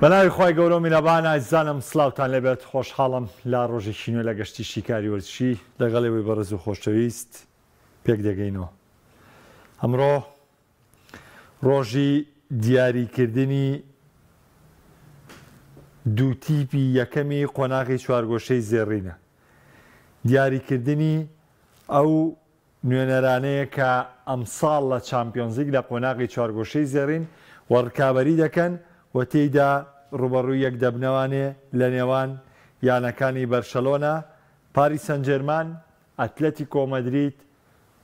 بەناوی خوای گەورەو میرەبان ئازیزانم سلاوتان لێبێت خۆشحاڵم لە ڕۆژێکی نوێ لە گەشتی شیکاری وەرزشی لەگەڵ ئێوەی بەڕێز و خۆشەویست پێک دەگەینەوە ئەمڕۆ ڕۆژی دیاریکردنی دوو تیپی یەکەمی قۆناغی چوارگۆشەی زێڕینە دیاریکردنی ئەو نوێنەرانەیە کە ئەمساڵ لە چامپیۆنزلیگ لە قۆناغی چوارگۆشەی زێڕین و ڕکابەری دەکەن و تێیدا ڕووبەڕووی یەک دەبنەوانێ لە نێوان یانەکانی بەرشەلۆنە، پاریس سانجێرمان، ئەتلەتیکۆ مەدرید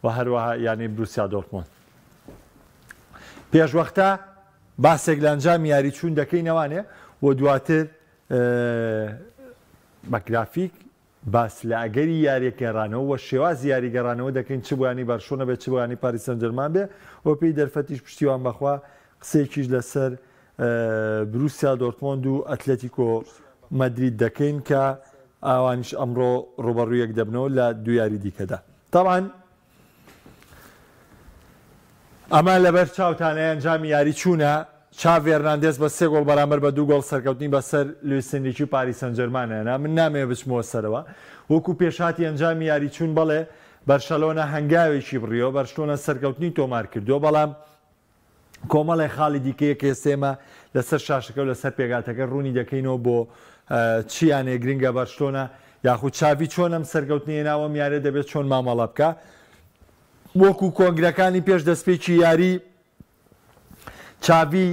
و هەروەها یانەی بروسیا دۆرتمۆند. پێشوەختە باسێک لە ئەنجامی یاری چوون دەکەینەوانێ و دواتر بە گرافیک باس لە ئەگەری یارییە گەڕانەوە و شێوازی یاری گەڕانەوە دەکەین چ بۆ یانەی بەرشۆنە بێت چ بۆ یانەی پاریس سانجێرمان بێ و پێی دەرفەتیش پشتیوان بەخوا قسەیەکیش لەسەر بروسیا دۆرتمۆند و ئەتلەتیکۆ مەدرید دەکەین کە ئەوانیش ئەمڕۆ ڕوبەڕوو یەک دەبنەوە لە دوو یاری دیکەدا تاوان ئەمە لەبەر چاوتانە ئەنجامی یاری چوونە، چاڤی هێرناندێز بە سێ گۆڵ بەرامبەر بە دوو گۆڵ سەرکەوتنی بەسەر لویس ئێنریکی و پاریس سانجێرمان هێنا، من نامەوێ بچمەوە سەرەوە وەکو پێشهاتی ئەنجامی یاری چوون، بەڵێ بەرشەلۆنە هەنگاوێکی بڕیوە، بەرشلۆنە سەرکەوتنی تۆمار کردووە، بەڵام کۆمەڵێ خاڵی دیکەیە کە ئێستا ئێمە لەسەر شاشەکە و لەسەر پێکهاتەکە ڕوونی دەکەینەوە بۆ چ یانەیە گرنگە بەرشلۆنە یاخود چاڤی چۆن ئەم سەرکەوتنەی هێناوە ئەم یاریە دەبێت چۆن مامەڵە بکا وەکو کۆنگرەکانی پێش دەستپێکی یاری چاڤی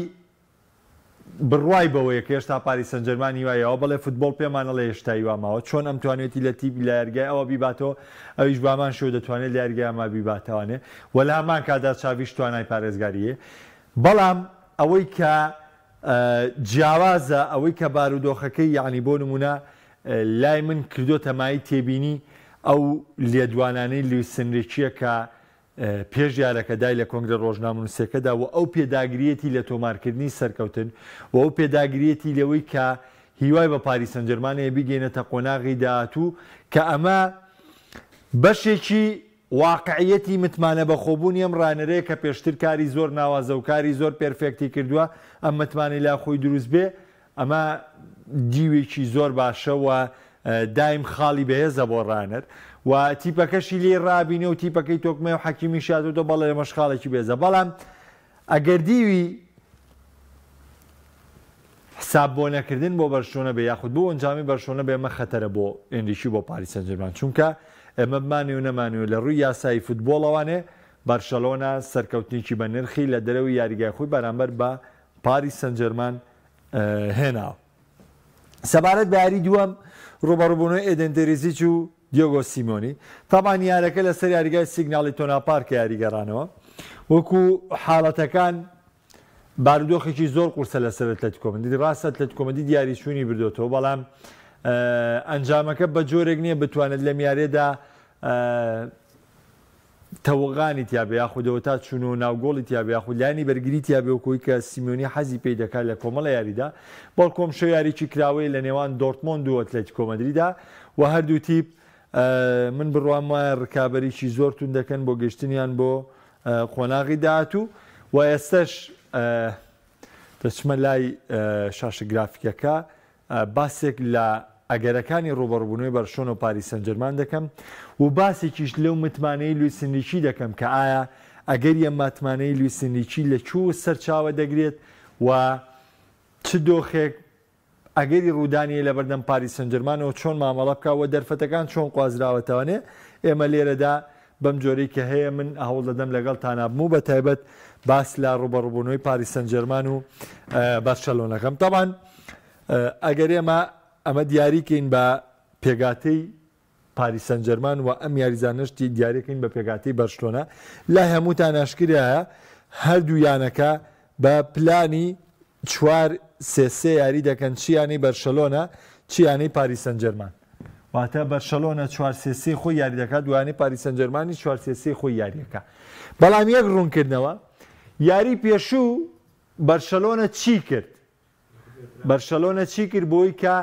بڕوای بەوەیە کە هێشتا پاریس سانجێرمان هیوای یاوە، بەڵێ فوتبۆڵ پێمان ئەڵێ هێشتا هیوا ماوە، چۆن ئەم توانیوێتی لە تیپ لە یاریگای ئەوە بیباتەوە، ئەویش بە هەمان شێوە دەتوانێت لە یاریگای ئەمە بیباتەوانێ و لە هەمان کاتدا چاڤیش توانای پارێزگاری هەیە. بەڵام ئەوەی کە جیاوازە، ئەوەی کە بارودۆخەکەی یەعنی بۆ نموونە لای من کردۆتە مایەی تێبینی ئەو لێدوانانەی لویس ئێنریکییە کە پێش یارەکە دای لە کۆنگرە ڕۆژنامەنووسیەکەدا و ئەو پێداگرییەتی لە تۆمارکردنی سەرکەوتن و ئەو پێداگرییەتی لەوەی کە هیوای بە پاریس سانجێرمان هەیە بیگەینێتە قۆناغی داهاتوو کە ئەمە بەشێکی واقعیەتی متمانە بەخۆبوونی ئەم ڕانەرەیە کە پێشتر کاری زۆر ناوازە و کاری زۆر perfect ی کردووە ئەم متمانەی لا خۆی دروست بێ ئەمە دیوێکی زۆر باشە و دایم خاڵی بەهێزە بۆ ڕانەر و تیپەکەشی لێی ڕابینێ و تیپەکەی تۆکمەیە و حەکیمیش هاتۆتەوە بەڵێ ئەمەش خاڵێکی بەهێزە بەڵام ئەگەر دیوی حساب بۆ نەکردن بۆ بەرشلۆنە بێ یاخود بۆ ئەنجامی بەرشلۆنە بێ ئەمە خەتەرە بۆ ئێنریکی بۆ پاریس سانجێرمان چونکە ئێمە بمانەوێ و نەمانەوێ لە ڕووی یاسایی فوتبۆڵەوانێ بەرشەلۆنە سەرکەوتنێکی بە نرخی لە دەرەوەی یاریگای خۆی بەرامبەر بە پاریس سانجێرمان هێناوە. سەبارەت بە یاری دووەم ڕووبەڕووبوونەوەی ئێدن تێریزیچ و دیۆگۆ سیمۆنی، تەبعەن یارەکە لەسەر یاریگای سیگناڵی تۆنا پارکە یاری گەڕانەوە. وەکو حاڵەتەکان بارودۆخێکی زۆر قورسە لەسەر ئەتلەتیکۆ مەدرید، ڕاستە ئەتلەتیکۆ مەدرید یاری چوونی بردۆتەوە، بەڵام ئەنجامەکە بە جۆرێک نییە بتوانێت لەم یاریەدا تەوەغانی تیابێ یاخود ئەوەتا چوونەوە ناو گۆڵی تیابێ یاخود لایەنی بەرگری تیابێ وەکو ئەوەی کە سیمیۆنی حەزی پێی دەکات لە کۆمەڵە یاریدا، بەڵکو ئەمشەو یاریی کراوەیە لە نێوان دۆرتمۆند و ئەتلەتیکۆ مەدریدا و هەردوو تیپ من بڕوام وایە رکابەریی زۆر توند دەکەن بۆ گەشتنیان بۆ قۆناغی داهاتوو و ئێستەش دەچمە لای شاشە گرافیکەکە باسێک لە ئەگەرەکانی ڕووبەڕووبوونەوەی بەرشلۆنە و پاریس سانجێرمان دەکەم و باسێکیش لەو متمانەی لویس ئینریکی دەکەم کە ئایا ئەگەری ئەم ماتمانەی لویس ئینریکی لە کوێوە سەرچاوە دەگرێت و چ دۆخێک ئەگەری ڕوودانی هەیە لەبەردەم پاریس سانجێرمانەوە چۆن مامەڵە بکات و دەرفەتەکان چۆن قوازراوەتەوەێ ئێمە لێرەدا بەم جۆرەی کە هەیە من هەوڵ دەدەم لەگەڵتانا بم و بە تایبەت باس لە ڕووبەڕووبوونەوەی پاریس سانجێرمان و بەرشەلۆنەکەم تەبعەن ئەگەر ئێمە ئەمە دیاری کەین بە پێگاتەی پاریس سانجێرمان و ئەم یاریزانەش دیاریکەین بە پێگاتەی بەرشلۆنە لای هەمووتان ئاشکرایە هەردوو یانەکە بە پلانی چوار سێ سێ یاری دەکەن چ یانەی بەرشەلۆنە چ یانەی پاریس سانجێرمان واتە بەرشەلۆنە چوار سێ سێ خۆی یاری دەکات و یانەی پاریس سانجێرمانیش چوار سێ سێ خۆی یاریەکە بەڵام یەک ڕوونکردنەوە یاری پێشوو بەرشەلۆنە چی کرد بەرشەلۆنە چی کرد بۆی کە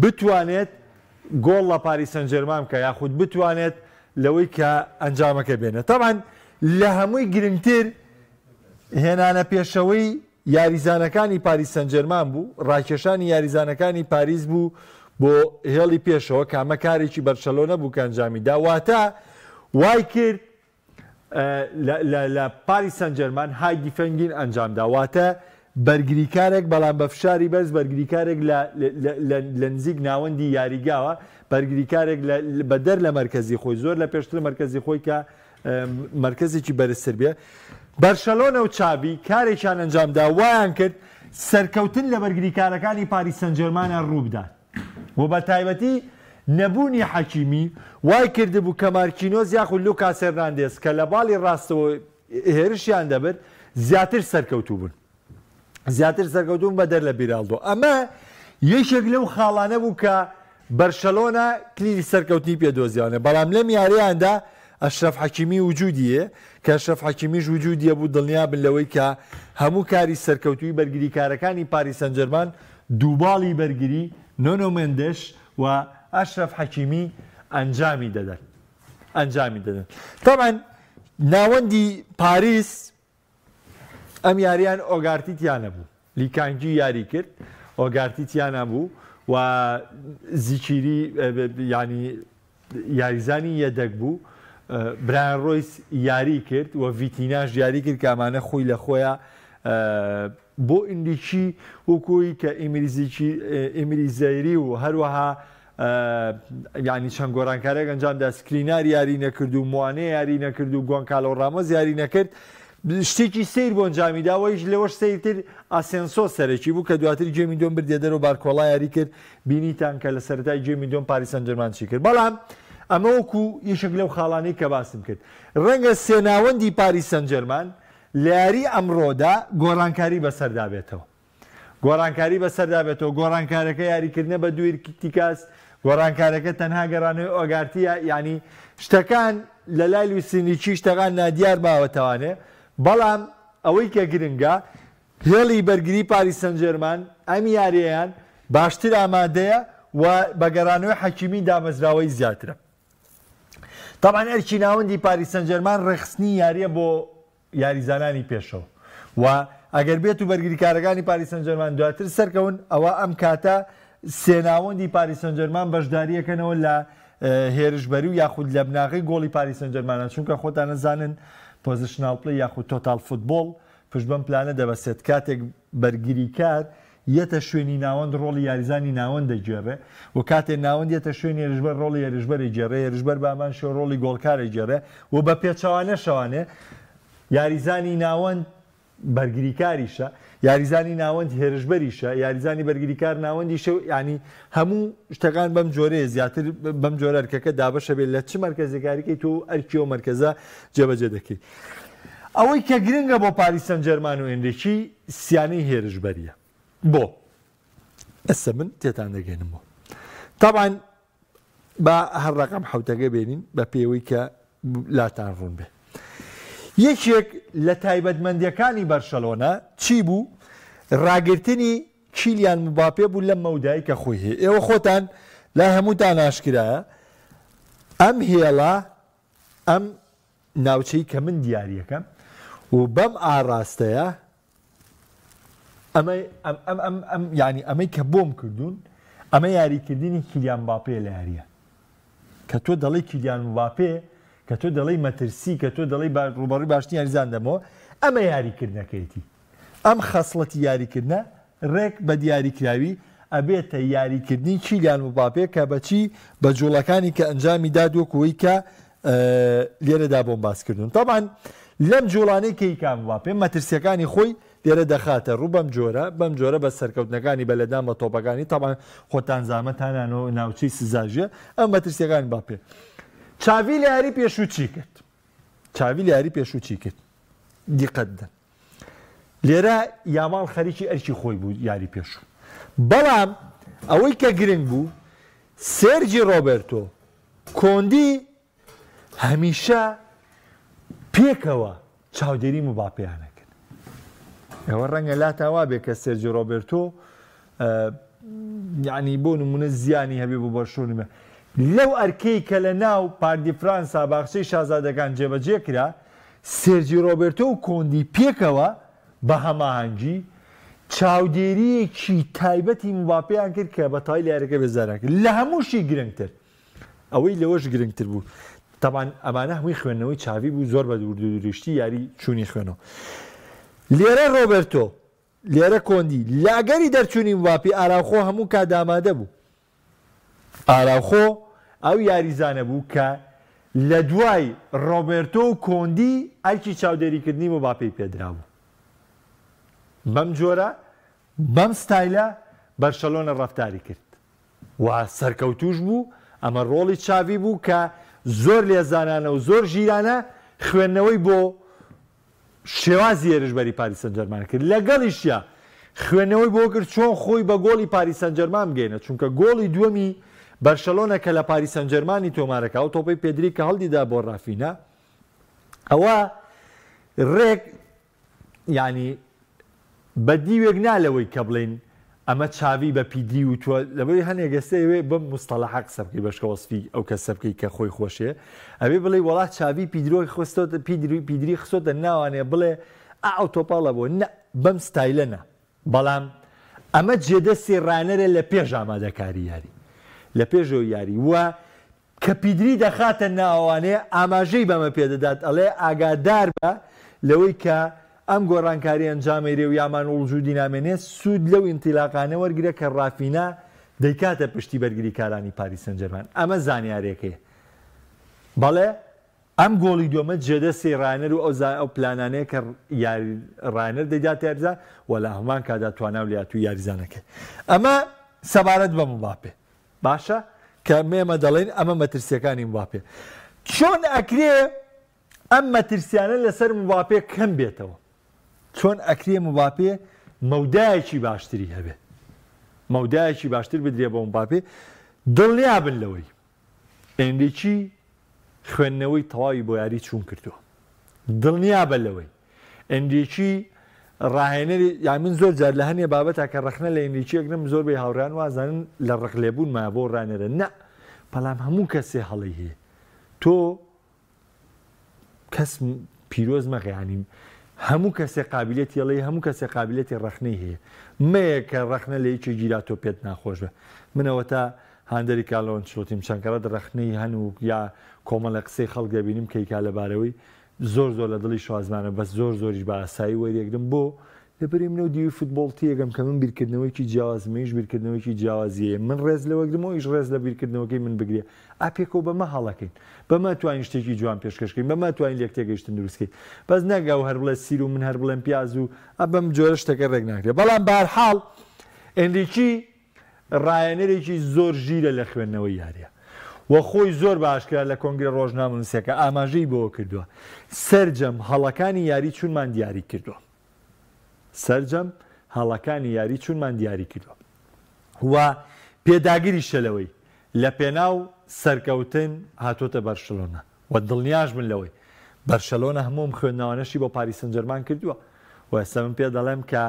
بتوانێت گۆڵ لە پاریس سانجێرمان بکە یاخود بتوانێت لەوەی کە ئەنجامەکە بێنێت تەبعەن لە هەمووی گرنگتر هێنانە پێشەوەی یاریزانەکانی پاریس سەنجێرمان بوو، ڕاکێشانی یاریزانەکانی پاریس بوو بۆ هێڵی پێشەوە کە ئەمە کارێکی بەرشەلۆنە بوو کە ئەنجامی دا، واتە وای کرد لە پاریس سەنجێرمان high defending ئەنجام دا، واتە بەرگریکارێک بەڵام بە فشاری بەرز، بەرگریکارێک لە نزیک ناوەندی یاریگاوە، بەرگریکارێک بەدەر لە مەرکەزی خۆی، زۆر لە پێشتر مەرکەزی خۆی کە مەرکەزێکی بەرزتر بێ. بەرشەلۆنە و چاڤی کارێکیان ئەنجامدا وایان کرد سەرکەوتن لە بەرگریکارەکانی پاریس سانجێرمانە ڕووبدات و بە تایبەتی نەبوونی حەکیمی وای کردبوو کە مارکینۆز یاخود لوکاس هێرناندێز کە لە باڵی ڕاستەوە هێرشیان دەبرد زیاتر سەرکەوتوو بوون. زیاتر سەرکەوتوون بەدەر لە بیرالدۆ. ئەمە یەکێک لەو خاڵانە بوو کە بەرشەلۆنە کلیلی سەرکەوتنی پێ دۆزیوانە، بەڵام لەم یارییاندا ئەشرەف حەکیمی وجودی هەیە، کە ئەشرەف حەکیمیش وجودی هەبوو دڵنیابن لەوەی کە هەموو کاری سەرکەوتووی بەرگریکارەکانی پاریس سانجێرمان دووباڵی بەرگری نۆنۆ مێندێش و ئەشرەف حەکیمی ئەنجامی دەدەن ئەنجامی دەدەن. تەبعەن ناوەندی پاریس ئەم یاریان ئۆگارتی تیا نەبوو لیکانگی یاری کرد ئۆگارتی تیا نەبوو و زیکیری ینی یاریزانی یەدەک بوو برایان ڕۆیس یاری کرد و ڤیتیناش یاری کرد کە ئەمانە خۆی لە خۆیان بۆ ئینریکی وەکوی کە ئیمریزیکی ئیمری زەیری و هەروەها یانی چەند گۆرانکاریەک ئەنجامدا سکرینار یاری نەکرد و موانێ یاری نەکرد و گۆنکالۆ ڕامۆس یاری نەکرد شتێکی سیر بۆ ئەنجامی دا وەیش لەوەش سیرتر ئاسێنسۆ سەرەکی بوو کە دواتر game ی دووەم بردیە دەرەوە بارکۆڵا یاری کرد بینیتان کە لە سەرەتای game ی دووەم پاریس سانجێرمان چی کرد بەڵام ئەمە وەکو یەکێک لەو خاڵانەی کە باسم کرد ڕەنگە سێناوەندی پاریس سانجێرمان لە یاری ئەمڕۆدا گۆڕانکاری بەسەردا بێتەوە گۆڕانکاری بەسەردا بێتەوە، گۆڕانکارەکە یاریکردنە بە دویر تیکاس، گۆڕانکارەکە تەنها گەڕانەوەی ئۆگارتیە، یانی شتەکان لە لای لویس ئینریکی شتەکان نادیار ماوەتەوانێ، بەڵام ئەوەی کە گرنگە هێڵی بەرگری پاریس سانجێرمان ئەم یاریەیان باشتر ئامادەیە و بە گەڕانەوەی حەکیمی دامەزراوەی زیاترە. تەبعەن ئەرکی ناوەندی پاریس سانجێرمان ڕێکخستنی یاریە بۆ یاریزانانی پێشەوە و ئەگەر بێت و بەرگریکارەکانی پاریس سانجێرمان دواتر سەرکەون ئەوا ئەم کاتە سێ ناوەندی پاریس سانجێرمان بەشداریەکەنەوە لە هێرشبەری و یاخود لە بناغەی گۆڵی پاریس سانجێرمانە چونکە خۆتان ئەزانن positional play یاخود total football پشت بەم پلانە دەبەستێت کاتێک بەرگریکار یەتە شوێنی ناوەند ڕۆڵی یاریزانی ناوەند دەگێڕێ و کاتێ ناوەند یەتە شوێنی هێرشبەر ڕۆڵی هێرشبەر ئەگێڕێ، هێرشبەر بە هەمان شێوە ڕۆڵی گۆڵکار ئەگێڕێ و بە پێچەوانەشەوانێ یاریزانی ناوەند بەرگریکاریشە، یاریزانی ناوەند هێرشبەریشە، یاریزانی بەرگریکار ناوەندیشە و یانی هەموو شتەکان بەم جۆرەیە زیاتر بەم جۆرە ئەرکەکە دابەشە بێت لە چ مەرکەزێک یاریکەی تۆ ئەرکی ئەو مەرکەزە جێبەجێ دەکەی. ئەوەی کە گرنگە بۆ پاریس سانجێرمان و ئێنریکی سیانەی هێرشبەریە بۆ ئێستا من تێتان دەگەێنم بۆ تاوان با هەر ڕقم حوتەکە بێنین بە پێوەی کە لاتان ڕوون بێ یەکێک لە تایبەتمەندیەکانی بەرشەلۆنە چی بوو ڕاگرتنی کیلیان مباپێ بوو لەم مەودای کە خۆی هەیە ئێوە خۆتان لای هەمووتان ئاشکرایە ئەم هێڵە ئەم ناوچەی کە من دیاریەکەم و بەم ئاڕاستەیە ئەمە ئەم ئەم ئەم ئەم یعنی ئەمەی کە بۆم کردوون ئەمە یاریکردنی کیلیان مباپێ لە یاریە کە تۆ دەڵێی کیلیان مباپێ کە تۆ دەڵێی مەترسی کە تۆ دەڵێی ڕوبەڕووی باشترین یاریزان دەمەوە ئەمە یاریکردنەکەیەتی ئەم خەسڵەتی یاریکردنە رێک بە دیاریکراوی ئەبێتە یاریکردنی کیلیان مباپێ کە بە چی بە جوڵەکانی کە ئەنجامی داد وەکو ئەوەی کە لێرەدا بۆم باس کردوون تەبعەن لەم جوڵانەی کە ئیکا مباپێ مەترسیەکانی خۆی لێرە دەخاتە ڕوو بەم جۆرە بەم جۆرە بە سەرکەوتنەکانی بە لێدان بە تۆپەکانی تەبعەن خۆتان زامەتانانەوە ناوچەی سزاژیە ئەم مەترسیەکانی مباپێ چاڤی لە یاری پێشوو چی کرد چاڤی لە یاری پێشوو چی کرد دیقەت بدەن لێرە یاماڵ خەریکی ئەرکی خۆی بوو یاری پێشوو بەڵام ئەوەی کە گرنگ بوو سێرجی ڕۆبێرتۆ کۆندی هەمیشە پێکەوە چاودێری مباپێیان ئەکرد. ئێوە ڕەنگە لاتان وابێ کە سێرجی ڕۆبێرتۆ یعنی بۆ نمونە زیانی هەبێ بۆ بەرشۆنمە لەو ئەرکەی کە لە ناو پارک دی فرانسا باخچەی شازادەکان جێبەجێ کرا سێرجی ڕۆبێرتۆ و کۆندی پێکەوە بە هەماهەنگی چاودێرییەکی تایبەتی مباپێیان کرد کە بە تەواوی لە یاریەکە بێزاریان کرد. لە هەمووشی گرنگتر، ئەوەی لەوەش گرنگتر بوو، تەبعەن ئەمانە هەمووی خوێندنەوەی چاڤی بوو، زۆر بە ورد و درشتی یاری چوونی خوێنەوە. لێرە ڕۆبێرتۆ، لێرە کۆندی، لە ئەگەری دەرچوونی مباپی ئاراوخۆ هەموو کات ئامادە بوو. ئاراوخۆ ئەو یاریزانە بوو کە لە دوای ڕۆبێرتۆ و کۆندی ئەرکی چاودێریکردنی مباپێی پێدرابوو. بەم جۆرە، بەم ستایلە بەرشەلۆنە ڕەفتاری کرد و سەرکەوتووش بوو، ئەمە ڕۆڵی چاڤی بوو کە زۆر لێزانانە و زۆر ژیرانە خوێندنەوەی بۆ شێوازی هێرشبەری پاریس سانجێرمان کرد، لەگەڵیشیا خوێندنەوەی بۆ کرد چۆن خۆی بە گۆڵی پاریس سانجێرمان بگەینە، چونکە گۆڵی دووەمی بەرشەلۆنە کە لە پاریس سانجێرمانی تۆمارەکە ئەو تۆپەی پێدری کە هەڵدیدا بۆ رافینا ئەوە رێک یانی بە دیوێک نا لەوەی کە بڵێین ئەمە چاڤی بە پیدری وتووە لەبەری هەنێک ئێستا ئەوێ بەم مستەڵەحە قسە بکەی بەشکە وەسفی ئەو کەسە بکەی کە خۆی خۆشێ ئەبێ بڵێی وەڵا چاڤی پیدرۆی خستۆتە پیدری پیدری خستۆتە ناوانێ بڵێ ئا ئەو تۆپاڵە بۆ نە بەم ستایلە نا بەڵام ئەمە جێدەستی ڕانەرە لە پێش ئامادەکاری یاری لە پێشەوە یاری و کە پیدری دەخاتە ناوانێ ئاماژەی بەمە پێدەدات ئەڵێ ئاگاداربە لەوەی کە ئەم گۆڕانکاریە ئەنجامەیرێ و یامان وڵجودی نامێنێ سوود لەو ئینتیلاقانە وەرگرە کە ڕافینا دەیکاتە پشتی بەرگریکارانی پاریس سەنجەرمان ئەمە زانیارێکەیە بەڵێ ئەم گۆڵی دووەمە جێدەستی ڕایەنەر و ئەو ئەو پلانانەیە کە یاری ڕایەنەر دەیداتە یاریزان و لە هەمان کاتدا توانا و لێهاتوویی یاریزانەکەی ئەمە سەبارەت بە مباپێ باشە کە ئێمە دەڵێین ئەمە مەترسیەکانی مباپێ چۆن ئەکرێ ئەم مەترسیانە لەسەر مباپێ کەم بێتەوە چۆن ئەکرێ مباپێ مەودایەکی باشتری هەبێ مەودایەکی باشتر بدرێ بۆ مباپێ دڵنیابن لەوەی ئێنریکی خوێندنەوەی تەواوی بۆ یاری چوون کردووە دڵنیابە لەوەی ئێنریکی ڕاهێنەری یان من زۆر جار لە هەنێ بابەتا کە ڕەخنە لە ئێنریکی ئەگرم زۆربەی هاوڕێیان وازانن لە ڕق لێبوونمایە بۆ ڕانێرە نا بەڵام هەموو کەسێ هەڵەی هەیە تۆ کەس پیرۆز مەخە یانی هەموو کەسێ قابلیەتی هەڵەی هەموو کەسێ قابلیەتی ڕەخنەی هەیە مەیە کە ڕەخنە لە یەکێ گیرا تۆ پێت ناخۆش بێ من ئەوەتا هاندەری کارلۆ ئەنچلۆتیم چەند کەڕەت ڕەخنەی هەن و یا کۆمەڵێ قسەی خەڵک دەبینم کە ئیکا لەبارەوەی زۆر زۆر لە دڵی شوازمانە بەس زۆر زۆریش بە ئاسایی وەریەگرم بۆ لەبەری منەو دیوی فوتبۆڵ تێگەم کە من بیرکردنەوەیکی جیاوازم ئەویش بیرکردنەوەیکی جیاوازی هەیە من ڕێز لەوەگرم و ئەویش ڕێز لە بیرکردنەوەکەی من بگرێ ئا پێکەوە بەمە هەڵەکەین بەمە توانین شتێکی جوان پێشکەش کەین بەمە توانین لێک تێگەیشتن دروست کەین بەس نەک ئەو هەر بڵێ سیر و من هەر بڵێم پیاز و ئا بەم جۆرە شتەکە ڕێک ناکرێ بەڵام بەهەرحاڵ ئێنریکی ڕاهێنەرێکی زۆر ژیرە لە خوێندنەوەی یارییە و خۆی زۆر بە ئاشکرا لە کۆنگرە ڕۆژنامەنووسیەکە ئاماژەی بەوە کردووە سەرجەم هەڵەکانی یاری چوونمان دیاری کردووە سەرجەم هەڵەکانی یاری چوونمان دیاری کردووە و پێداگریشە لەوەی لە پێناو سەرکەوتن هاتۆتە بەرشلۆنە و دڵنیاش بن لەوەی بەرشەلۆنە هەموو ئەم خوێندنەوانەشی بۆ پاریس سانجێرمان کردووە و ئێستا من پێ دەڵێم کە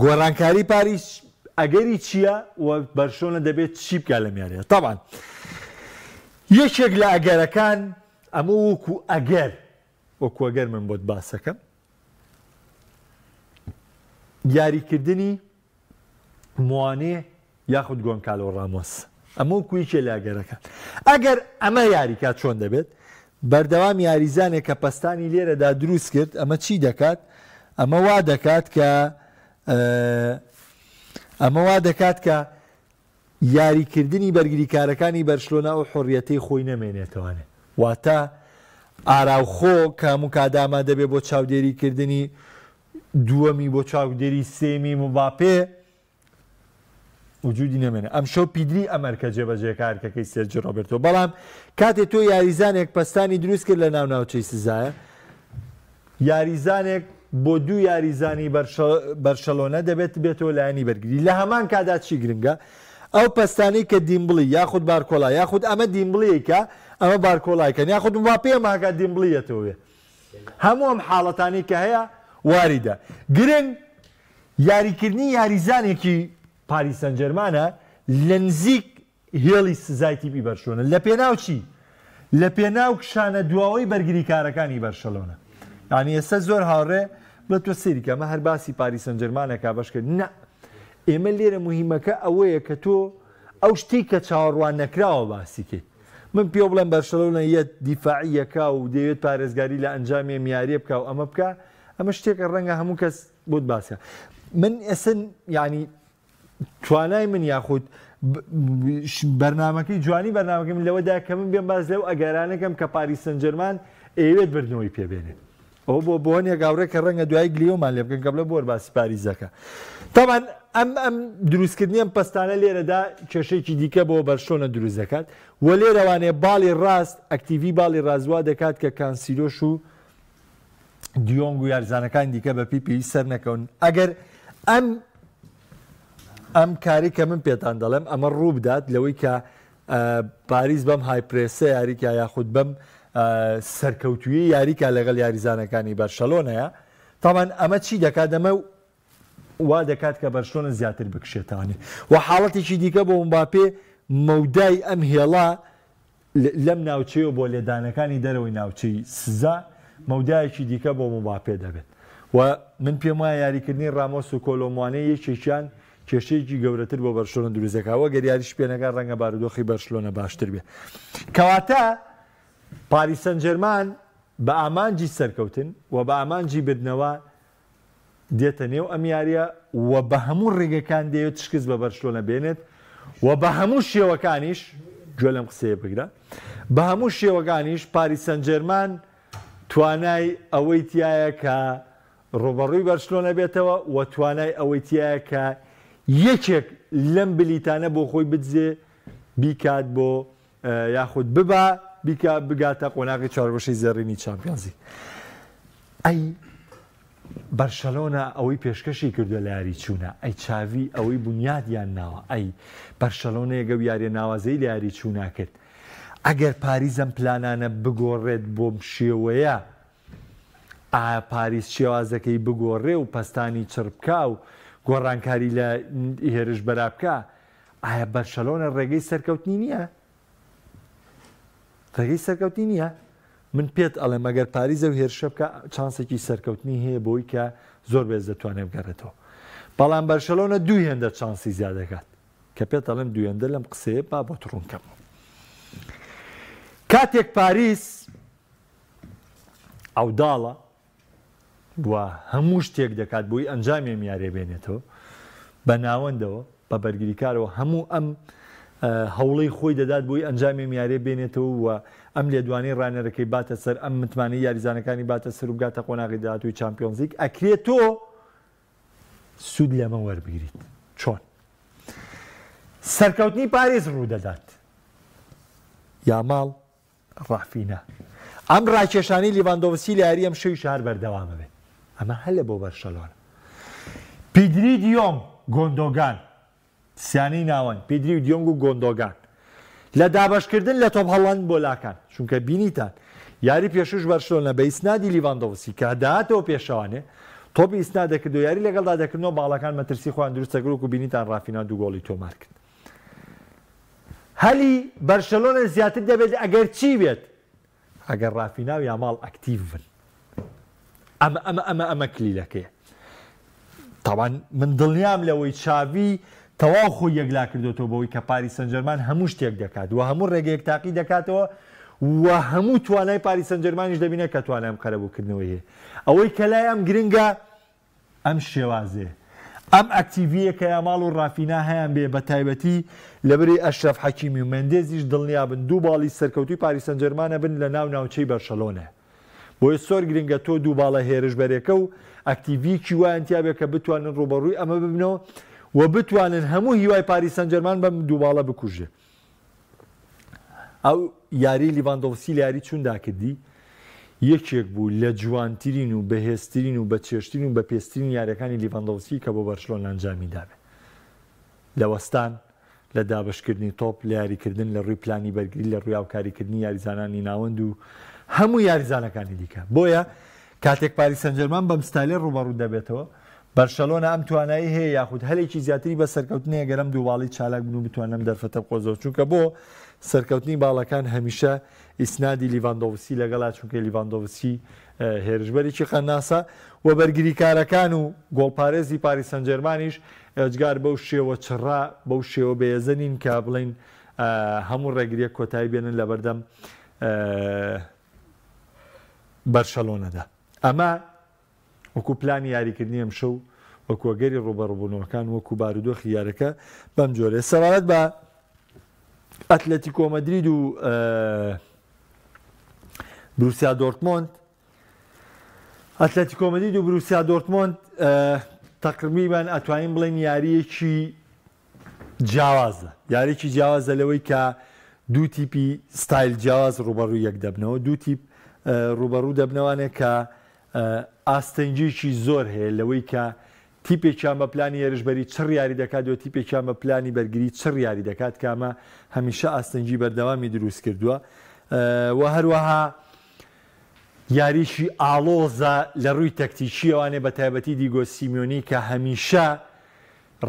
گۆڕانکاری پاریس ئەگەری چییە و بەرشلۆنە دەبێت چی بکات لەم یاریە تاوان یەکێک لە ئەگەرەکان ئەمە وەکو ئەگەر وەکو ئەگەر من بۆت باسەکەم یاریکردنی موانێ یاخود گۆنکالۆ ڕامۆس ئەمە وەکو یەکێ لە ئەگەرەکان ئەگەر ئەمە یاریکات چۆن دەبێت بەردەوام یاریزانێک کە پەستانی لێرەدا دروست کرد ئەمە چی دەکات ئەمە وا دەکات کە ئەمە وا دەکات کە یاریکردنی بەرگریکارەکانی بەرشلۆنە ئەو حوڕیەتەی خۆی نەمێنێتەوانێ واتە ئاراوخۆ کە هەموو کات ئامادە بێ بۆ چاودێری کردنی دووەمی بۆ چاودێری سێمی مباپێ وجودی نەمێنێ ئەمشەو پیدری ئەم ئەرکە جێبەجێکە ئەرکەکەی سێرجی ڕۆبێرتۆ بەڵام کاتێ تۆ یاریزانێک پەستانی دروست کرد لە ناو ناوچەی سزایە یاریزانێک بۆ دوو یاریزانی بەرشەلۆنە دەبێت بێتەوە لایەنی بەرگری لە هەمان کادا چی گرنگە ئەو پەستانەی کە دیمبڵی یاخود بارکۆلا یاخود ئەمە دیمبڵیکە ئەمە بارکۆلایکەن یاخود مباپێ ماکە دیمبڵیەتەوە هەموو ئەم حاڵەتانی کە هەیە واریدە گرنگ یاریکردنی یاریزانێکی پاریس سانجێرمانە لە نزیک هێڵی سزای تیپی بەرشلۆنە لە پێناو چی؟ لە پێناو کشانە دواوەی بەرگریکارەکانی بەرشەلۆنە. یانی ئێستا زۆر هاوڕێ بڵێ تۆ سەیری کە ئەمە هەر باسی پاریس سەنجەرمانەکە بەشکرد نا ئێمە لێرە مهمەکە ئەوەیە کە تۆ ئەو شتەی کە چاوەڕوان نەکراوە باسی کەیت. من پێو بڵێم بەرشەلۆنە یەت دیفاعی یەکا و دەیەوێت پارێزگاری لە ئەنجامی ئەم یاریە بکا و ئەمە بکا ئەمە شتێکە ڕەنگە هەموو کەس بۆت باسە من ئێستا یعنی توانای من یاخود بەرنمەکەی جوانی بەرنمەکەی من لەوەدا کە من بێم باز لەو ئەگەرانەکەم کە پاریس سنجەرمان ئەیەوێت بردنەوەی پێبێنێت ئەوە بۆ بۆ هەنێک هاوڕێ کە ڕەنگە دوایی گلیۆمان لێ بکەن کە بڵێ بۆر باسی پاریس دەکا. تەبعەن ئەم ئەم دروستکردنی ئەم پەستانە لێرەدا کێشەیەکی دیکە بۆ بەرشلۆنە دروست دەکات و لێرەوانێ باڵی ڕاست ئەکتیڤی باڵی ڕاست وا دەکات کە کانسیلۆش و دیۆنگ و یارزانەکانی دیکە بە پێی پێویست سەر نەکەون. ئەگەر ئەم ئەم کاری کە من پێتان دەڵێم ئەمە ڕوو بدات لەوەی کە پاریس بەم high press ە یاریکا یاخود بەم سەرکەوتوویی یاریکا لەگەڵ یاریزانەکانی بەرشەلۆنەیە تاوان ئەمە چی دەکات؟ ئەمە وا دەکات کە بەرشلۆنە زیاتر بکشێتانی و حاڵەتێکی دیکە بۆ مباپێ مەودای ئەم هێڵە لەم ناوچەیەوە بۆ لێدانەکانی دەرەوەی ناوچەی سزا مەودایەکی دیکە بۆ مباپێ دەبێت و من پێم وایە یاریکردنی ڕامۆس و کۆلۆموانێ یەکێکیان کێشەیەکی گەورەتر بۆ بەرشلۆنە دروست دەکات و گەر یاریش پێ نەکات ڕەنگە بارودۆخی بەرشلۆنە باشتر بێت. کەواتە پاریس سانجێرمان بە ئامانجی سەرکەوتن و بە ئامانجی بردنەوە دێتە نێو ئەم یارییە و بە هەموو ڕێگەکان دەیەوێت شکست بە بەرشلۆنە بێنێت و بە هەموو شێوەکانیش، گوێ لەم قسەیە بگرە، بە هەموو شێوەکانیش پاریس سانجێرمان توانای ئەوەی تیایە کە ڕووبەڕووی بەرشلۆنە بێتەوە و توانای ئەوەی تیایە کە یەکێک لەم بلیتانە بۆ خۆی بدزێ بیکات بۆ یاخود ببا بیکا بگاتە قۆناغی چوارگۆشەی زێڕینی چامپیۆنزلیگ. ئەی بەرشەلۆنە ئەوەی پێشکەشی کردووە لە یاری چوونە، ئەی چاڤی ئەوەی بونیادیان ناوە، ئەی بەرشەلۆنەیەک ئەو یاریە ناوازەی لە یاری چوونا کرد. ئەگەر پاریس ئەم پلانانە بگۆڕێت بۆم شێوەیە، ئایا پاریس شێوازەکەی بگۆڕێ و پەستانی چڕ بکا و گۆڕانکاری لە هێرشبەرا بکا، ئایا بەرشەلۆنە ڕێگەی سەرکەوتنی نییە؟ ڕێگەی سەرکەوتنی نییە؟ من پێت ئەڵێم ئەگەر پاریس ئەو هێرشە بکا چانسێکی سەرکەوتنی هەیە بۆی کە زۆر بێز دەتوانێت بگەڕێتەوە. بەڵام بەرشەلۆنە دوو هێندە چانسی زیاد دەکات. کە پێت ئەڵێم دوو هێندە لەم قسەیە با بۆت ڕوون کەمەوە. کاتێک پاریس عەوداڵە و هەموو شتێک دەکات بۆی ئەنجامی ئەم یاریە بێنێتەوە بە ناوەندەوە بە بەرگریکارەوە هەموو ئەم هەوڵی خۆی دەدات بۆی ئەنجامی ئەم یاریە بێنێتەوە و ئەم لێدوانەی ڕانەرەکەی باتە سەر ئەم متمانەی یاریزانەکانی باتە سەر و بگاتە قۆناغی داهاتووی چامپیۆنزلیگ ئەکرێت تۆ سوود لەمە وەربگریت چۆن سەرکەوتنی پاریس ڕوودەدات یاماڵ ڕافینا، ئەم ڕاکێشانەی لیڤاندۆڤسکی لە یاریی ئەمشەویش هەر بەردەوام ئەبێت، ئەمە هەلە بۆ بەرشەلۆنە. پیدری، دیۆنگ، گۆندۆگان، سیانەی ناوەند، پیدری و دیۆنگ و گۆندۆگان لە دابەشکردن لە تۆپ هەڵەن بۆ لاکان، چونکە بینیتان یاری پێشووش بەرشلۆنە بە ئیسنادی لیڤاندۆڤسکی کە دەهاتەوە پێشەوانێ تۆپی ئیسناد دەکرد و یاری لەگەڵدا دەکردنەوە باڵەکان مەترسی خۆیان دروست دەکرد وەکو بینیتان ڕافینا دوو گۆڵی تۆمار کرد. هەلی بەرشەلۆنە زیاتر دەبێت ئەگەر چی بێت ئەگەر ڕافینا و یاماڵ ئەکتیڤ بن ئەمە ئەمە ئەمە ئەمە کلیلەکەیە تاوان من دڵنیام لەوەی چاوی تەواو خۆی یەکلا کردوێتەوە بەوەی کە پاریس سەنجەرمان هەموو شتێک دەکات و هەموو ڕێگەیەک تاقی دەکاتەوە و هەموو توانای پاریس سەنجەرمانیش دەبینێت کە توانای قەرەبووکردنەوەی هەیە ئەوەی کە لای ئەم گرنگە ئەم شێوازەیە، ئەم ئەکتیڤییە کە یاماڵ و ڕافینا هەیان بێ بە تایبەتی لەبری ئەشرەف حەکیمی و مێندێزیش دڵنیابن دوو باڵی سەرکەوتووی پاریس سانجێرمانە بن لە ناو ناوچەی بەرشەلۆنە بۆیە زۆر گرنگە تۆ دوو باڵە هێرشبەرێکە و ئەکتیڤییەکی وایان تیابێ کە بتوانن ڕووبەڕووی ئەمە ببنەوە و بتوانن هەموو هیوای پاریس سانجێرمان بەم دوو باڵە بکوژێ. ئەو یاریەی لیڤاندۆڤسکی لە یاری چووندا کردی یەکێک بوو لە جوانترین و بەهێزترین و بەچێژترین و بەپێزترین یاریەکانی لیڤاندۆڤسکی کە بۆ بەرشلۆنە ئەنجامی دابێت لە وەستان لە دابەشکردنی تۆپ لە یاریکردن لە ڕووی پلانی بەرگری لە ڕووی هاوکاریکردنی یاریزانانی ناوەند و هەموو یاریزانەکانی دیکە بۆیە کاتێک پاریس سانجێرمان بەم ستایلە ڕووبەڕوو دەبێتەوە بەرشەلۆنە ئەم توانایی هەیە یاخود هەلێکی زیاتری بە سەرکەوتن هەیە گەر ئەم دوو باڵی چالاک بن و بتوانن ئەم دەرفەتە بقۆزەوە چونکە بۆ سەرکەوتنی باڵەکان هەمیشە ئیسنادی لیڤاندۆڤسکی لەگەڵا چونکە لیڤاندۆڤسکی هێرشبەرێکی قەناسە و بەرگریکارەکان و گۆڵپارێزی پاریس سانجێرمانیش ئێجگار بەو شێوە چڕە بەو شێوە بەهێزە نین کە بڵێین هەموو ڕێگریەک کۆتایی بێنن لەبەردەم بەرشەلۆنەدا. ئەمە وەکو پلانی یاریکردنی ئەمشەو، وەکو ئەگەری ڕووبەڕووبوونەوەکان، وەکو بارودۆخی یاریەکە بەم جۆرەیە. سەبارەت بە ئەتلەتیکۆ مەدرید و بروسیا دۆرتمۆند، ئەتلەتیکۆ مەدرید و بروسیا دۆرتمۆند تەقریبەن ئەتوانین بڵێین یارییەکی جیاوازە، یاریی جیاوازە لەوەی کە دوو تیپی ستایل جیاواز ڕووبەڕووی یەک دەبنەوە، دوو تیپ ڕووبەڕوو دەبنەوانێ کە ئاستەنگیی زۆر هەیە لەوەی کە تیپێکیان بە پلانی هێرشبەری چڕ یاری دەکات و تیپێکیان بە پلانی بەرگری چڕ یاری دەکات کە ئەمە هەمیشە ئاستەنگی بەردەوامی دروست کردووە و هەروەها یاریی ئاڵۆزە لە ڕووی تەکتیکییەوانێ بە تایبەتی دیگۆ سیمیۆنی کە هەمیشە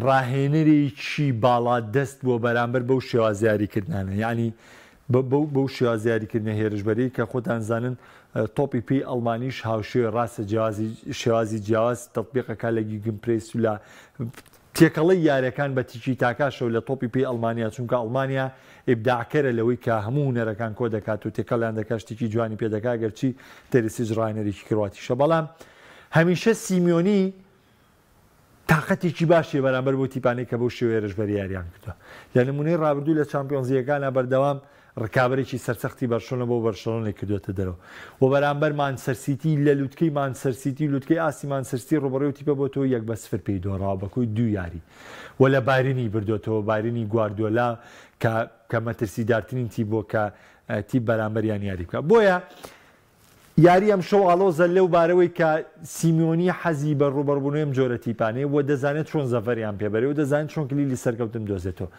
ڕاهێنەرێکی باڵا دەست بووە بەرامبەر بەو شێواز یاریکردنانە یانی بەو شێواز یاریکردنە هێرشبەری کە خۆتان زانن تۆپی پێی ئەڵمانیش هاوشێوەی ڕاستە جیاوازی شێوازی جیاواز تەطبیقەکە لە gegenpress و لە تێکەڵەی یاریەکان بە تیکی تاکاشەوە لە تۆپی پێی ئەڵمانیا چونکە ئەڵمانیا ئیبداعکەرە لەوەی کە هەموو هونەرەکان کۆ دەکات و تێکەڵیان دەکات شتێکی جوانی پێ دەکات گەرچی تێرسیج ڕاهێنەرێکی کرواتیشە بەڵام هەمیشە سیمیۆنی تاقەتێکی باشی هەیە بەرامبەر بەو تیپانەی کە بەو شێوەیە رێژبەری یاریان کردووە. لە نموونەی رابردوو لە چامپیۆنزلیگەکانا بەردەوام رکابەرێکی سەرسەختی بەرشلۆنە بۆ بەرشلۆنەی کردووەتە دەرەوە و بەرامبەر مانچستەر سیتی لە لوتکەی مانچستەر سیتی و لوتکەی ئاستی مانچستەر سیتی رووبەڕووی ئەو تیپە بۆتەوە یەک بە سفر پێی دۆڕاوە بە کۆی دوو یاری و لە بایرنی بردووەتەوە بایرنی گواردیۆلا کە کە مەترسیدارترین تیپ بووە کە تیپ بەرامبەریان یاری بکات بۆیە یاری ئەمشەو ئاڵۆزە لەو بارەوەی کە سیمیۆنی حەزی بە ڕووبەڕووبوونەوەی ئەم جۆرە تیپانەیە و دەزانێت چۆن زەفەریان پێبەرێ و دەزانێت چۆن کلیلی سەرکەوتن بدۆزێتەوە.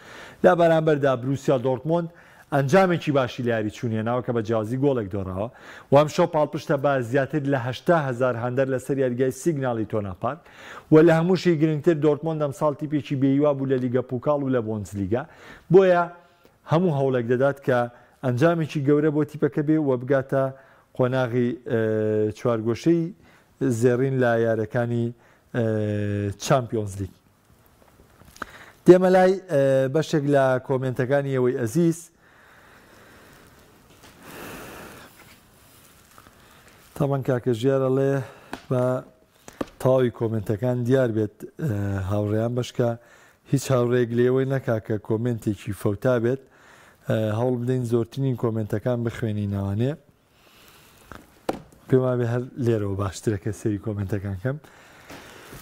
لە بەرامبەردا بروسیا دۆرتمۆند ئەنجامێکی باشی لە یاری چوون هێناوە کە بە جیاوازی گۆڵێک دۆڕاوە و ئەمشەو پاڵپشتە بە زیاتر لە 80,000 هاندەر لەسەر یاریگای سیگناڵ ئیتۆنا پارک و لە هەمووشی گرنگتر دۆرتمۆند ئەمساڵ تیپێکی بێهیوا بوو لە لیگە پوکاڵ و لە بۆندسلیگا بۆیە هەموو هەوڵێک دەدات کە ئەنجامێکی گەورە بۆ تیپەکە بێ و بگاتە قۆناغی چوارگۆشەی زێڕین لە یارەکانی چامپیۆنزلیگ. دێمە لای بەشێک لە کۆمێنتەکانی ئێوەی ئەزیز. تاوان کاکە ژیار ئەڵێ بە تەواوی کۆمێنتەکان دیار بێت هاوڕێیان بەشکە هیچ هاوڕێیەک لێوەی نەکا کە کۆمێنتێکی فەوتا بێت هەوڵ بدەین زۆرترین کۆمێنتەکان بخوێنینەوانێ پێم وابێ هەر لێرەوە باشترە کە سەیری کۆمێنتەکان کەم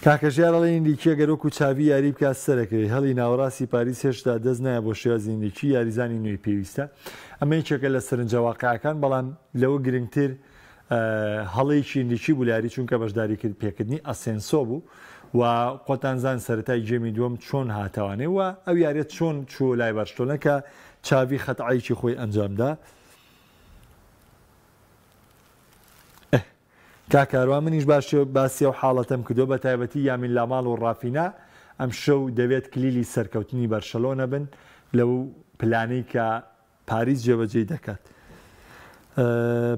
کاکە ژیار ئەڵێ ئینریکی گەر وەکو چاڤی یاری بکات سەرەکەوێ هەڵی ناوەڕاستی پاریس هێشتا دەست نایە بۆ شێوازی ئینریکی یاریزانی نوێی پێویستە ئەمە یەکێکە لە سەرنجە واقعەکان بەڵام لەوە گرنگتر هەڵەیەکی ئینریکی بوو لە یاری چونکە بەشداری کرد پێکردنی ئەسێنسۆ بوو و خۆتان زان سەرەتای گێمی دووەم چۆن هاتەوانێ و ئەو یاریە چۆن چووە لای بەرشلۆنە کە چاڤی خەتایەکی خۆی ئەنجامدا کاک کاروان منیش باش باسی ئەو حاڵەتەم کردووە بە تایبەتی یامین لاماڵ و ڕافینا ئەمشەو دەبێت کلیلی سەرکەوتنی بەرشەلۆنە بن لەو پلانەی کە پاریس جێبەجێی دەکات.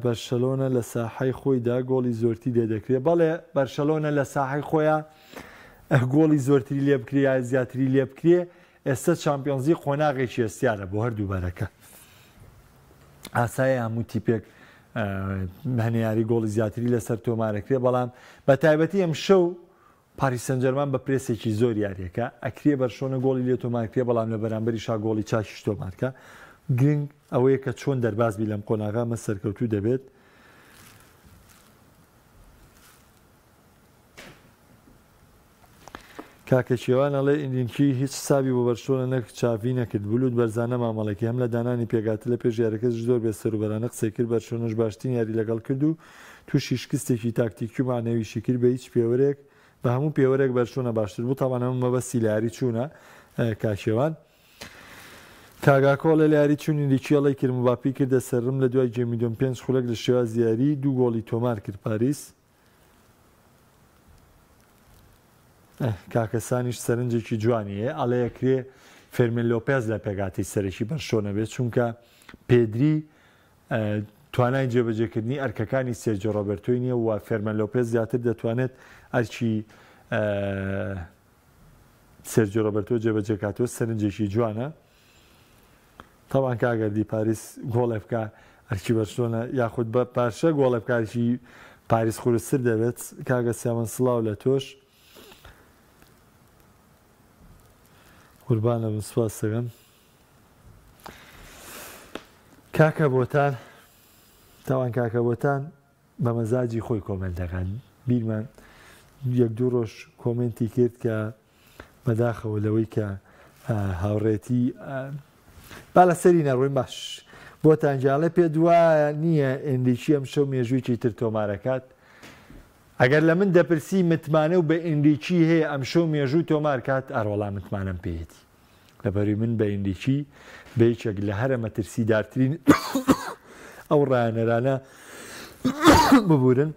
بەرشەلۆنە لە ساحەی خۆیدا گۆڵی زۆرتری لێ دەکرێت. بەڵێ بەرشەلۆنە لە ساحەی خۆیان گۆڵی زۆرتری لێ بکرێ یا زیاتری لێ بکرێ ئێستا چامپیۆنزی قۆناغێکی هەستیارە بۆ هەردوو بەرەکە. ئاسایە هەموو تیپێک هەنیاری گۆڵی زیاتری لەسەر تۆمارەکرێ بەڵام بە تایبەتی ئەم شەو پاریس سانجێرمان بە پرێسێکی زۆر یاریەکە، ئەکرێ بەرشۆنە گۆڵی لێ تۆمارکرێ بەڵام لە بەرامبەریشا گۆڵی چاکیش تۆمارکا، گرنگ ئەوەیە کە چۆن دەرباز بی لەم قۆناغە، ئەمە سەرکەوتوو دەبێت. کاکە کێوان ئەڵێ ئینرینکی هیچ حسابی بۆ بەرشلۆنە نەکرد چاڤی نەکرد بلوت بەرزانە مامەڵەکی هەم لە دانانی پێکهاتە لە پێش یاریەکەش زۆر بێ سەروبەرانە قسەی کرد بەرشلۆنەش باشترین یاری لەگەڵ کرد و تووشی شکستێکی تاکتیکی و مەعنەویشی کرد بە هیچ پێوەرێک بە هەموو پێوەرێک بەرشلۆنە باشتر بوو تاوان هەموو مەبەستی لە یاری چوونە کاک شێوان کاک ئاکۆ ئەڵێ لە یاری چوونی لیکیەڵی کرد مباپی کردە سەرم لە دوای گێمی دووەم پێنج خولەک لە شێوازی یاری دوو گۆڵی تۆمار کرد پاریس کاکە سانیش سەرنجێکی جوانی هەیە ئەڵێ ئەکرێ فێرمین لۆپێز لە پێکهاتەی سەرەکی بەرشۆنە بێت، چونکە پێدری توانای جێبەجێکردنی ئەرکەکانی سێرجیۆ ڕۆبێرتۆی نییە و فێرمەن لۆپێز زیاتر دەتوانێت ئەرکی سێرجیۆ ڕۆبێرتۆ جێبەجێکاتەوە. سەرنجێکی جوانە تاوان کاگەردی پاریس گۆڵێ بکە ئەرکی بەرشلۆنە یاخود بە پارشە گۆڵێ بکارکی پاریس قورستر دەبێت. کاگە سیامەن سڵاو لە تۆش قوربانە بم سپاس دەکەم. کاکە بۆتان تاوان کاکە بۆتان بە مەزاجی خۆی کۆمێنت دەکات بیرمان یەک دوو ڕۆژ کۆمێنتی کرد کە بەداخەوە لەوەی کە هاوڕێتی با لەسەری نەڕۆین باش بۆتان گیاڵێ پێ دوایە نییە ئێنریکی ئەم شەو مێژوویی تر تۆمارەکات ئەگەر لە من دەپرسی متمانە و بە ئێنریکی هەیە ئەم شەو مێژوو تۆمار کات ئەرۆڵا متمانەم پێیەتی لەبەروی من بە ئینریکی بە یەکێک لە هەرە مەترسیدارترین ئەو ڕایەنەرانە ببورن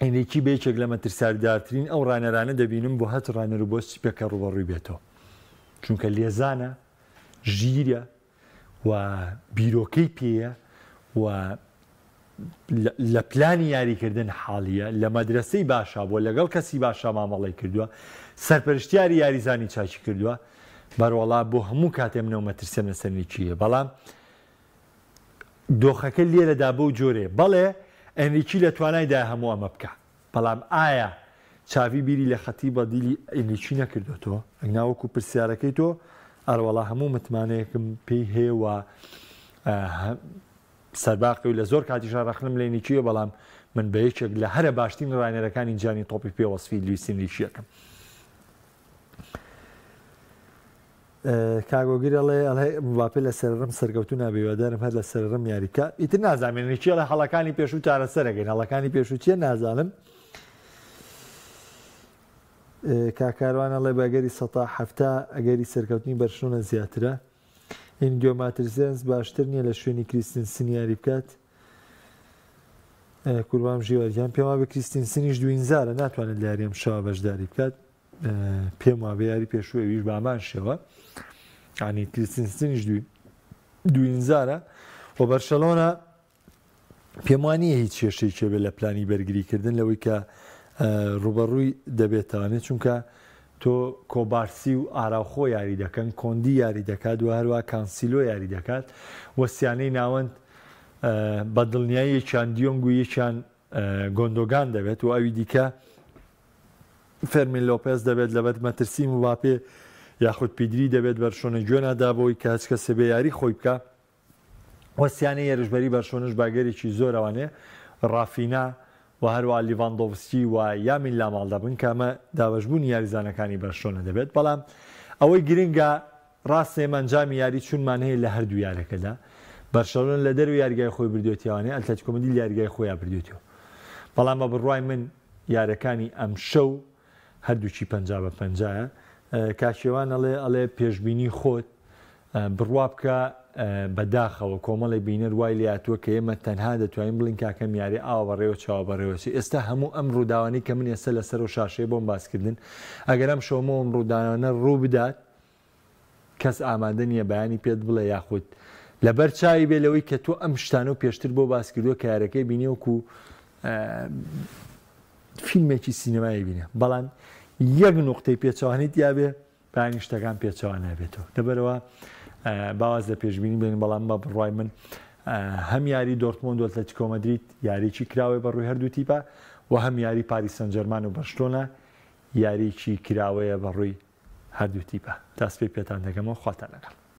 ئینریکی بە یەکێک لە مەترساردارترین ئەو ڕانەرانە دەبینم بۆ هەچ ڕانەر و بۆ سپێکە ڕوبەڕووی بێتەوە چونکە لێزانە ژیرە و بیرۆکەی پێیە و لە پلانی یاریکردن حاڵیە، لە مەدرەسەی باشا بووە، لەگەڵ کەسی باشا مامەڵەی کردووە، سەرپەرشتیاری یاریزانی چاکی کردووە، بەروەڵا بۆ هەموو کاتێ منەو مەترسیەم لەسەر نیکییە، بەڵام دۆخەکە لێرەدا بەو جۆرەیە، بەڵێ ئێنریکی لە توانایدایە هەموو ئەمە بکا، بەڵام ئایا چاڤی بیری لە خەتی بەدیلی ئێنریکی نەکردۆتەوە؟ ئەگنا وەکو پرسیارەکەی تۆ، ئەروەڵا هەموو متمانەیەکم پێی هەیە و سەرباقی و لە زۆر کاتیشا ڕەخنەم لێ نیکییە بەڵام من بە یەکێک لە هەرە باشترین ڕاهێنەرەکانی جیهانی تۆپی پێ وەسفی لویس ئینریکی ئەکەم. کاک هۆگر ئەڵێ ئەڵێ مباپێ لە سەرڕم سەرکەوتوو نابێ هیوادارم هەر لە سەرڕم یاری بکا ئیتر نازانم ئینریکی ئەڵێ هەڵەکانی پێشوو چارەسەرەکەین هەڵەکانی پێشوو چییە نازانم کاک کاروان ئەڵێ بە ئەگەری سەتا 70 ئەگەری سەرکەوتنی بەرشلۆنە زیاترە ئینگۆ ماترزێنس باشتر نییە لە شوێنی کریستنسن یاری بکات؟ قوربان ژیوار گیان پێم وابێ کریستنسنیش دوینزارە ناتوانێت لە یاری ئەم شەوە بەشداری بکات پێم وابێ یاری پێشوو ئەویش بامان شێوە ینی کریستنسنیش دوی دوینزارە و بەرشەلۆنە پێم وا نییە هیچ کێشەیەکی هەبێت لە پلانی بەرگریکردن لەوەی کە ڕوبەڕووی دەبێتوانێت چونکە تۆ کۆبارسی و ئاراوخۆ یاری دەکەن کۆندی یاری دەکات و هەروە کانسیلۆ یاری دەکات و سیانەی ناوەند بە دڵنیایی یەکیان دیۆنگ و یەکیان گۆندۆگان دەبێت و ئەوی دیکە فێرمین لۆپێز دەبێت لەبەر مەترسی مباپێ یاخود پیدری دەبێت بەرشۆنە گوێنادا بۆی کە هەچ کەسێ بێ یاری خۆی بکە وەستیانەی هێرشبەری بەرشۆنەش بە ئەگەرێکی زۆرەوانێ ڕافینا و هەروەها لیڤاندۆڤسکی و یامین لاماڵ دەبن کە ئەمە دابەشبوونی یاریزانەکانی بەرشۆنە دەبێت بەڵام ئەوەی گرنگە ڕاستە ئێمە ئەنجامی یاری چونمان هەیە لە هەردوو یارەکەدا بەرشەلۆنە لە دەرەوەی یاریگای خۆی بردوێتیوانێ ئەتلەتیکۆ مەدرید لە یاریگای خۆیان بردوێتیەوە بەڵام بە بڕوای من یارەکانی ئەمشەو هەردووکی 50 بە پەنجایە کاکێوان ئەڵێ ئەڵێ پێشبینی خۆت بڕوا بکە بە داخەوە کۆمەڵێک بینەر وای لێهاتووە کە ئێمە تەنها دەتوانین بڵێین کاکە ئەم یاریە ئاوا بەڕێوە چوو ئاوا بەڕێوە چوو ئێستا هەموو ئەم ڕووداوانەی کە من ئێستا لەسەر ئەو شاشەیە بۆم باس کردن ئەگەر ئەم شەو ئەم ڕووداوانە ڕوو بدات کەس ئامادە نییە بەیانی پێت بڵێ یاخود لەبەر چاوی بێ لەوەی کە تۆ ئەم شتانە و پێشتر بۆ باس کردووە کە یارەکەی بینی وەکو فیلمێکی سینەمایی بینە بەڵام یەک نقطەی پێچەوانەی تیاابێ بەیانی شتەکان پێچەوانە بێتەوە لەبەرەوە با واز لە پێشبینی بێنین بەڵام بە بڕوای من هەم یاری دۆرتمۆند و ئەتلەتیکۆ مەدرید یاریی کراوەی بەڕووی هەردوو تیپە و هەم یاری پاریس سانجێرمان و بەرشلۆنە یاریی کراوەیە بەڕووی هەردوو تیپە تا سبەی پێتان دەگەمەوە خواتان لەگەڵ.